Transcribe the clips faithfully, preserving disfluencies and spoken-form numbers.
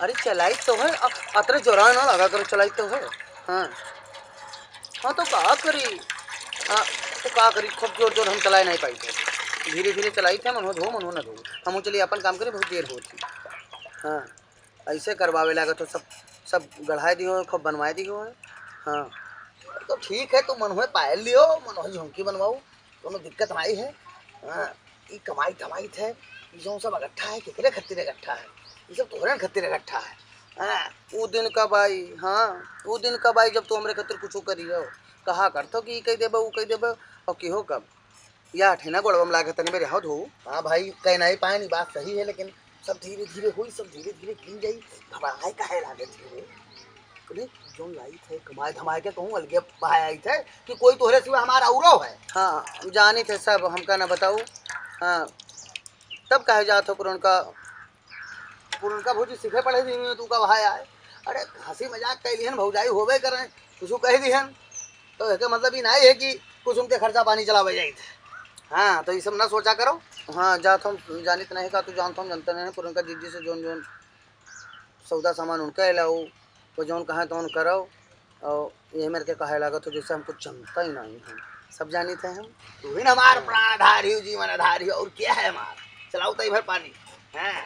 अरे चलाइत तो है, अ-, अतरे जोरान ना लगा करो, चलाइत तो है। हाँ। हाँ, तो का करी? हाँ, तो का करी, खूब जोर जोर हम चलाए नाहीं पाइत है। धीरे धीरे चलाइत है, मनहो धो, मनहो ना धो। हमहू चली आपन काम करी, बहुत देर होत ही। हाँ, अइसे करवावे लागत हो, सब, सब गढ़ाए दिहो है, खूब बनवाए दिहो है। हाँ, तो ठीक है, तू मनहो पायल लियो, मनहो झुमकी बनवाओ। कौनो दिक्कत नाई है। हाँ, ई कमाई धमाई थे, ई जौन सब इकट्ठा है, केकरे खातिर इकट्ठा है? ई सब तोहरे खातिर इकट्ठा है। हाँ, ऊ दिन कब आई? हाँ, ऊ दिन कब आई जब तू हमरे खातिर कुछो करियो? कहा करतो कि ई कह देबे, ऊ कह देबे, और किहो कब? या ठेना गोड़वा में लागे तनी मेरे हाथ हो। हाँ भाई, कह नहीं पाए, नहीं बात सही है, लेकिन सब धीरे धीरे होई, सब धीरे धीरे गिन जाई। घबराए काहे लागत है रे? अरे, जौन लाइत है, कमाए धमाए के कहूँ अलगे बहाए आइत है कि कोई तोहरे सिवा हमारा औरो है? हाँ, जानित है सब, हमका ना बताऊ। हाँ, तब काहे जात हो पुरनका, पुरनका भौजी सीखे पढ़े दिन में तू का बहाए आए? अरे, हंसी मजाक कह लिहन, भौजाई होबे करें, कुछ कह दिहन, तो एके मतलब ई नाई है कि कुछ उनके खर्चा पानी चलावे जाइत है। हाँ, तो ई सब ना सोचा करो। हाँ, जात हम जानित नहीं का, तू जानत हम जानते नहीं, पुरनका जीजी से जौन जौन सौदा सामान उनका अलाऊ, वो जौन कहे तौन करो, और ये मेरे के कहे लागत हो जैसे हम कुछ जानता ही नहीं है, सब जानित है हम। तू ही ना हमार प्राण आधार ही, जीवन आधार ही, और क्या है हमार? चलाओ तई भर पानी। हाँ,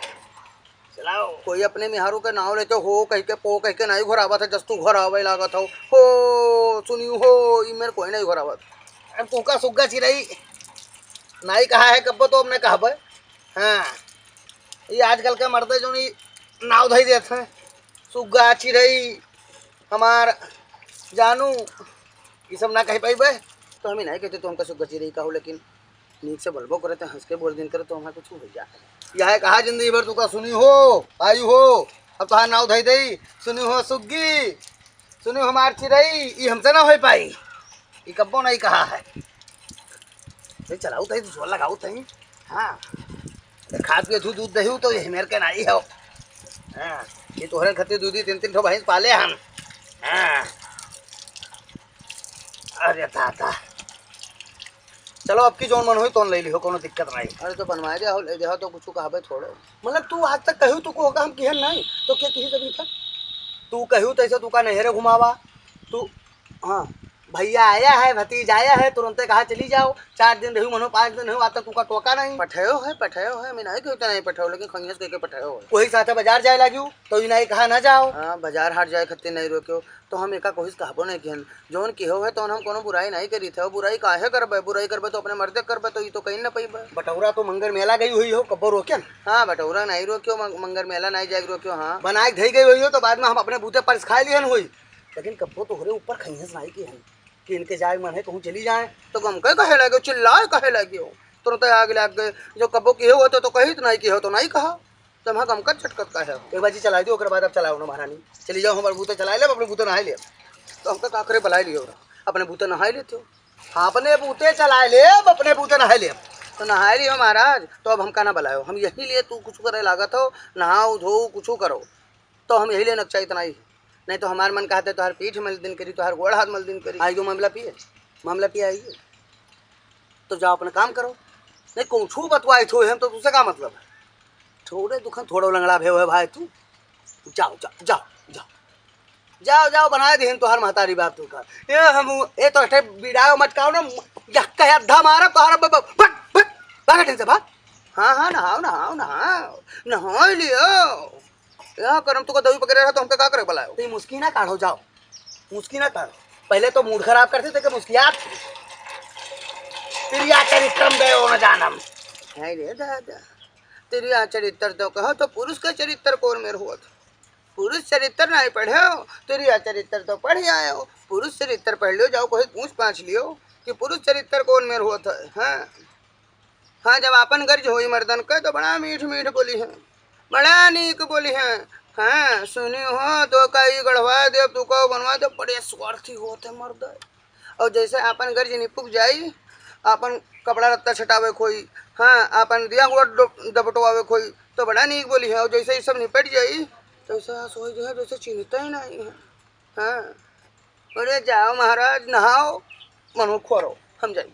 चलाओ। कोई अपने मेहरारू के नाव लेके हो कह के, पो कह के नहीं घोरावत है, जस तू घोरावे लागत हो। हो, सुनियो हो, ई मेरे कोई नहीं घोरावत। अब तू का सुग्गा चिरई नाई कहा है, कब्बो तो अब नहीं कहबे। हाँ, ये आजकल के मर्दे जौन ई नाव धई देत हैं, सुग्गा, चिरई, हमार जानू, ई सब ना कह पाइबे। तो हम ही नहीं कहते तो हमका सुग्गा चिरई कहो, लेकिन नीक से बोलबो करे तो हंस के बोल दिन करे तो हमार कुछ हो जाए। यह कहा जिंदगी भर तू का सुनी हो, आई हो, अब तोहार नाव धई दई, सुनी हो सुग्गी, सुनी हो हमार चिरई, ई हमसे ना हो पाई, ई कब्बो नहीं कहा है। भाई चलाऊ तही, जोर लगाऊ तही। हाँ, खात पियत हूँ, दूध दही हूँ, तो ये मेर के नाई हो। हाँ, ये तोहरे खातिर दू दू तीन तीन ठो भैंस पाले हम। हाँ, अरे दादा, चलो अब की जौन मन होई तौन ले लिहो, कोनो दिक्कत नहीं। अरे तो बनवाए दे हो, ले दे हो तो कुछ कहबे थोड़ो। मतलब तू आज तक कहू तू को का हम किहन नहीं, तो क्या किही तभी तक? तू कहू तैसे तू का नहरे घुमावा, तू हाँ, भैया आया है, भतीजा आया है, तुरंते कहा चली जाओ, चार दिन रहू मनो, पाँच दिन रहू, आज तक तुका टोका नहीं। पठायो है, पठायो है, मैं नहीं कहता नहीं पठायो, लेकिन खंगेस कह के पठायो है। वही साथे बाजार जाए लागियो, तो ई नहीं कहा ना जाओ। हाँ, बाजार हाट जाए खातिर नहीं रोक्यो, तो हम एका कोशिश कहबो नहीं किहन। जौन किहो है, तौन हम कोनो बुराई नहीं करी थे, बुराई काहे करबे, बुराई करबे तो अपने मर्दे करबे, तो ई तो कहीं ना पइबे। बटौरा तो मंगर मेला गई हुई हो, कब्बो रोक्यन? हाँ, बटौरा नहीं रोक्यो, मंग-, मंगर मेला नहीं जाए रोक्यो, हाँ। बनाए के धई गई हुई हो, तो बाद में हम अपने बूते परस खाए लिहन हुई। लेकिन कब्बो तोहरे ऊपर खइहस नाई किहन कि इनके जाए मन है कहूँ चली जाए। तो गम के कहे लगे, चिल्लाए कहे लगे हो, तुरंत आग लग गए। जो कब्बो किहे हो तो, तो कही तो नहीं किहे हो तो नहीं कहा, तो हम गम कर चटकत कहे हो। एक बाजी चला दियो, ओकर बाद अब चलाओ ना महारानी, चली जाओ, हमारे बूते चलाए ले, अपने बूते नहाए ले। तो हमका का करे, बुलाए लियो, अपने बूते नहाए लेते हो। हाँ, अपने बूते चलाए ले, अपने बूते नहाए ले। तो नहाए लियो महाराज, तो अब हमका ना बुलायो, हम यही लिए तू कुछ करे लागत हो, नहाओ धो कुछ करो, तो हम यही लिए नक्शा इतना ही। नहीं तो हमार मन कहते तोहर पीठ मल दिन करी, तोहर गोड़ हाथ मल दिन करी। आई गो मामला पिए, मामला पिए आई गो। तो जाओ अपना काम करो। नहीं कुछ बतवाई थो हम तो तुझसे का मतलब है? थोड़े दुखन थोड़ो लंगड़ा भेव है भाई तू। जाओ, जाओ, जाओ, जाओ। जाओ, जाओ, बनाए देहन तोहर महतारी बाप तू का। ए हम, ए तो अठे बिड़ाओ मटकाओ ना, यक्का अद्धा मारा तोहरा ब-, ब-, फट, फट, भाग हटिन से भाग। हाँ, हाँ, नहाओ, नहाओ, नहाओ, नहाओ लियो। यहाँ करम तुका दवी पकड़े रहा तो हमका का करे बुलायो? तो ये मुस्की ना काढ़ो, जाओ। मुस्की ना काढ़ो। पहले तो मूड खराब करते थे कि मुस्कियात। तिरिया चरित्रम दयो न जानम। हाय रे दादा। तिरिया चरित्र तो कहो तो पुरुष का चरित्र कौन मेर होत? पुरुष चरित्र नहीं पढ़े हो, तिरिया चरित्र तो पढ़ आए हो। पुरुष चरित्र पढ़ लियो, जाओ कोई पूछ पाछ लियो कि पुरुष चरित्र कौन मेर होत है, हाँ? हाँ, जब आपन गर्ज होई मर्दन के, तो बड़ा मीठ मीठ बोली है, बड़ा नीक बोली है। हाँ, सुनी हो, तो का ई गढ़वा देव, तू का बनवा देव, बड़े स्वार्थी होत है मर्द। और जैसे आपन गर्ज निपुक जाई, आपन कपड़ा लत्ता छटावे खोई, हाँ, आपन दिया हुआ डो-, डबटवावे खोई, तो बड़ा नीक बोली है। और जैसे ई सब निपट जाई, तो ऐसा सोच जो है, जैसे चिन्हता ही नहीं है। हाँ, अरे जाओ महाराज, नहाओ, मनो खोरो, हम जाई।